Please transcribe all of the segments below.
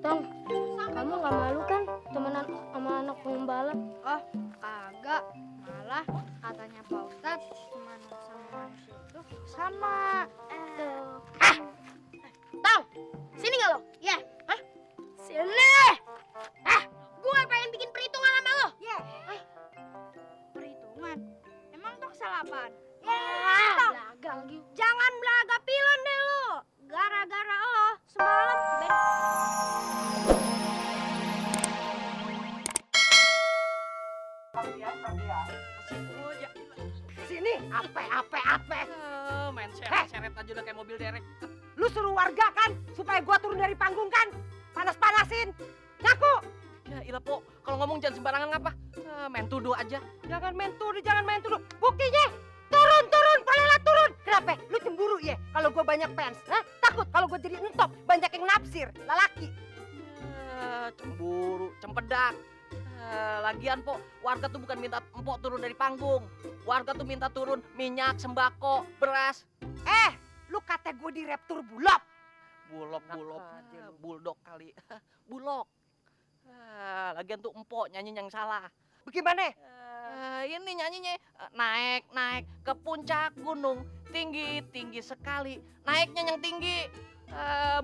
Tong, kamu nggak malu kan temenan sama anak pembalap? Oh, kagak. Malah katanya Pak Ustadz teman sama manusia itu sama. Tuh. Tong, sini nggak lo? Ya, Sini! Gue pengen bikin perhitungan sama lo. ya. Perhitungan. Emang Tong salah apaan? Tong, Belaga lagi. Jangan belaga pilon deh lo. Gara-gara lo semalam Sini, ape. Main seret-seret aja udah kayak mobil derek. Lu suruh warga kan supaya gua turun dari panggung kan? Panas-panasin. Ngaku. Ya ilah po, kalau ngomong jangan sembarangan ngapa? Main tuduh aja. Jangan main tuduh. Buktinya turun, palelah turun. Kenapa? Lu cemburu ya kalau gua banyak fans? Hah? Takut kalau gua jadi entop, banyak yang naksir, lelaki. Cemburu, cempedak. Lagian po, warga tuh bukan minta empok turun dari panggung. Warga tuh minta turun minyak, sembako, beras. Lu kata gua di Raptor Bulog. Bulog, aja lu. buldog kali. Bulog. Lagian tuh empok nyanyi yang salah. Bagaimana? Ini nyanyinya naik ke puncak gunung tinggi sekali, naiknya yang tinggi,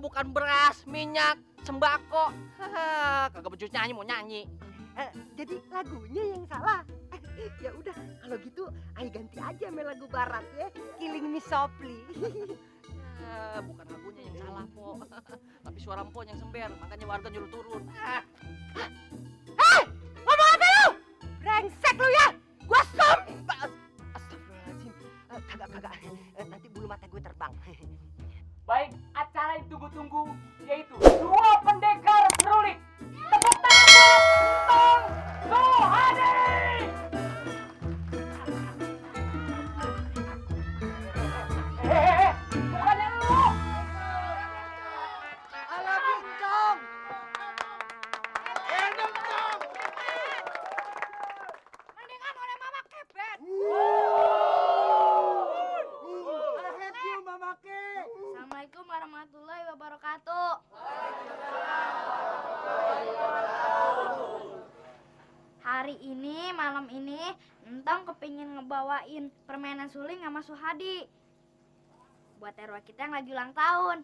bukan beras, minyak, sembako. Kagak becus nyanyi mau nyanyi. Jadi lagunya yang salah. Ya udah, kalau gitu ayo ganti aja sama lagu barat ya. Killing Me Softly. Bukan lagunya yang salah po, tapi suara empok yang sember, makanya warga nyuruh turun. Hei, ngomong apa lu? Brengsek lu ya. Gua sumpah. Astagfirullahaladzim. Kagak. Nanti bulu mata gue terbang. Baik, acara yang tunggu-tunggu yaitu dua pendekar serulik. Tepuk tangan, Tong Sohadi. Bukannya lu. Alah bintang. mendingan oleh mama kebet. Assalamualaikum warahmatullahi wabarakatuh. Hari ini, malam ini, Entong kepingin ngebawain permainan suling sama Suhadi. Buat RW kita yang lagi ulang tahun.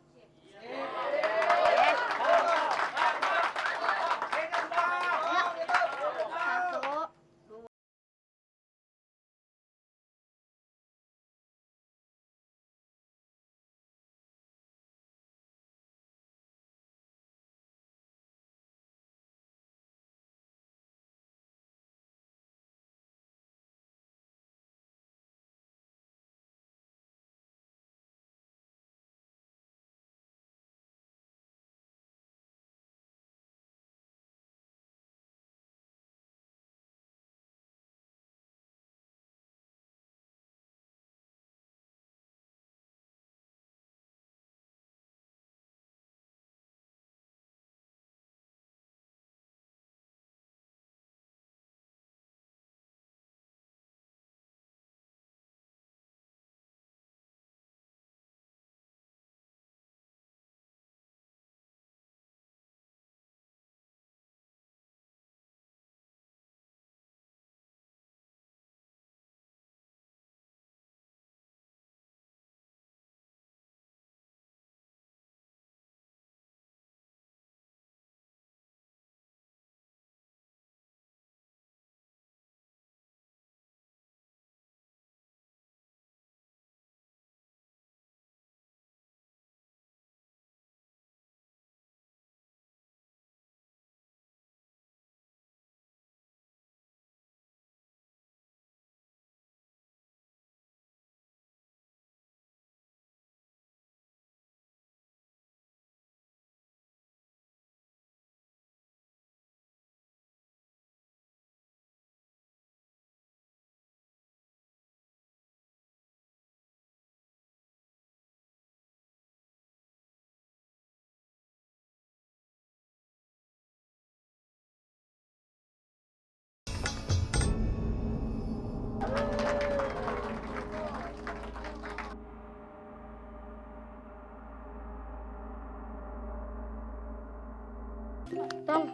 Tong,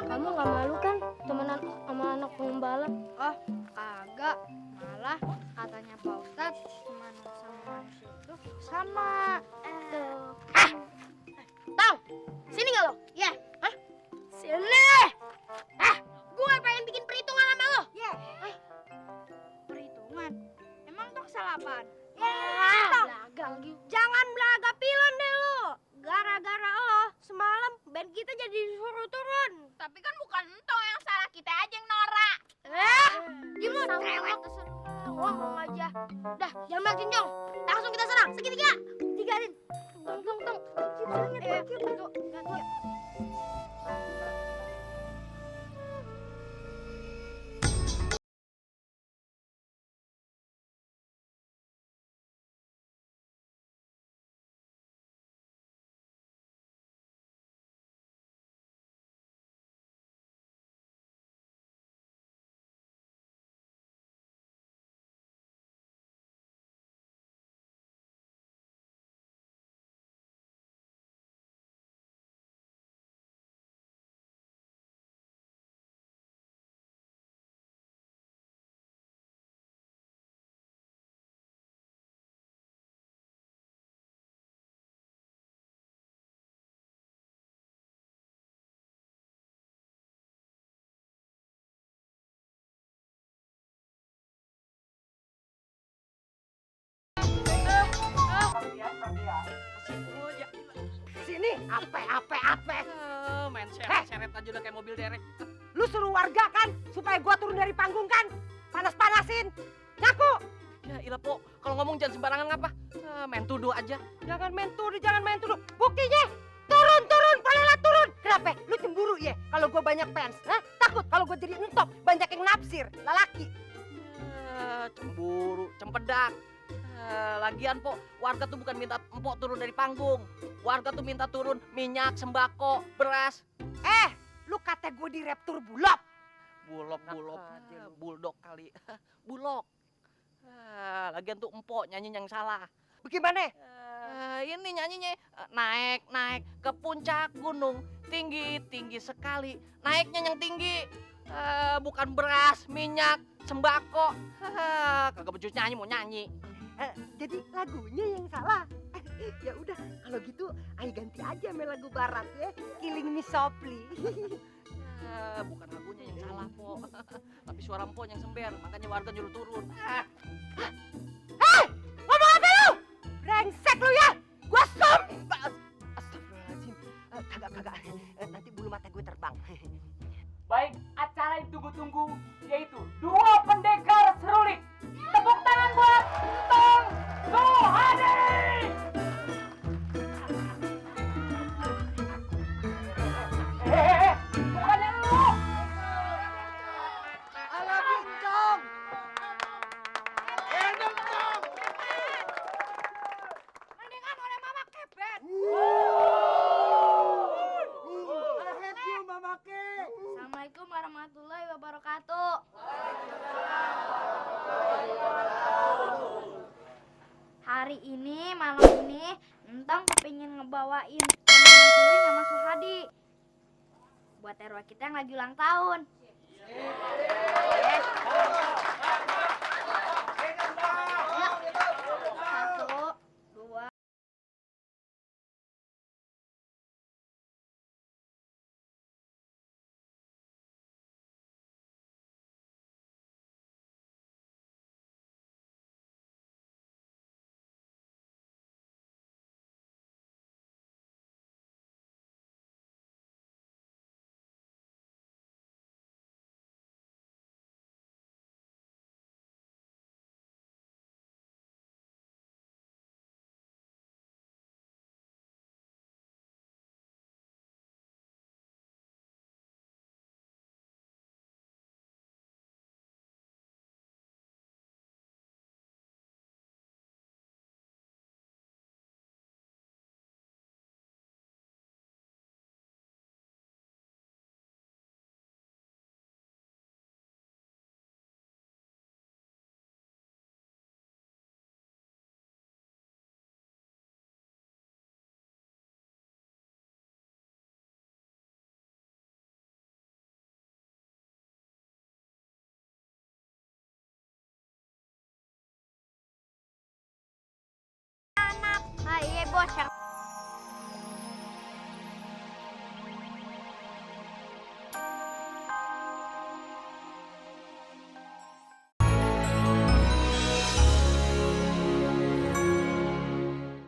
kamu nggak malu kan temenan sama anak pembalap? Oh, kagak. Malah katanya Pak Ustadz manusia sama manusia itu sama. Tuh. Tong, sini nggak lo? Ya, hah? Sini. Gue pengen bikin perhitungan sama lo. Ya. Perhitungan. Emang tuh kesalahan? Belaga lagi. Jangan belaga pilon deh lo. Gara-gara lo semalam band kita jadi disuruh turun. Tapi kan bukan entong yang salah, kita aja yang norak. Gimana? Trewek. Ngomong aja. Dah, jangan makin cincong. Langsung kita serang. Segitiga. Tigain. Tong. Sini, ape. Main seret-seret aja udah kayak mobil derek. Lu suruh warga kan supaya gua turun dari panggung kan? Panas-panasin. Ngaku. Ya ilah po, kalau ngomong jangan sembarangan ngapa? Main tuduh aja. Jangan main tuduh. Buktinya turun, bolehlah turun. Kenapa? Lu cemburu ya kalau gua banyak fans? Hah? Takut kalau gua jadi entop, banyak yang naksir, lelaki. Cemburu, cempedak. Lagian po, warga tuh bukan minta empok turun dari panggung. Warga tuh minta turun minyak, sembako, beras. Lu kata gua di Raptor Bulog. Bulog, aja lu. buldog kali. Bulog. Lagian tuh empok nyanyi yang salah. Bagaimana? Ini nyanyinya naik ke puncak gunung, tinggi sekali. Naiknya yang tinggi. Bukan beras, minyak, sembako. Kagak becus nyanyi mau nyanyi. Jadi lagunya yang salah. Ya udah, kalau gitu ayo ganti aja sama lagu barat ya. Killing Me Softly. Bukan lagunya yang salah, Po. Tapi suara Empo yang sember, makanya warga nyuruh turun. Hei! Ngomong apa lu? Brengsek lu ya! Gua sumpah! Astagfirullahaladzim. Kagak. Nanti bulu mata gue terbang. Baik, acara yang tunggu-tunggu yaitu dua pendekar serulik. Tepuk tangan buat Tong Zuhadi. Bukannya lu. Alah bincang! Hidup Tong. Mendingan oleh Mama Kebet. Assalamualaikum warahmatullahi wabarakatuh. Hari ini, malam ini, Entong kepingin ngebawain permainan suling sama Suhadi buat RW kita yang lagi ulang tahun.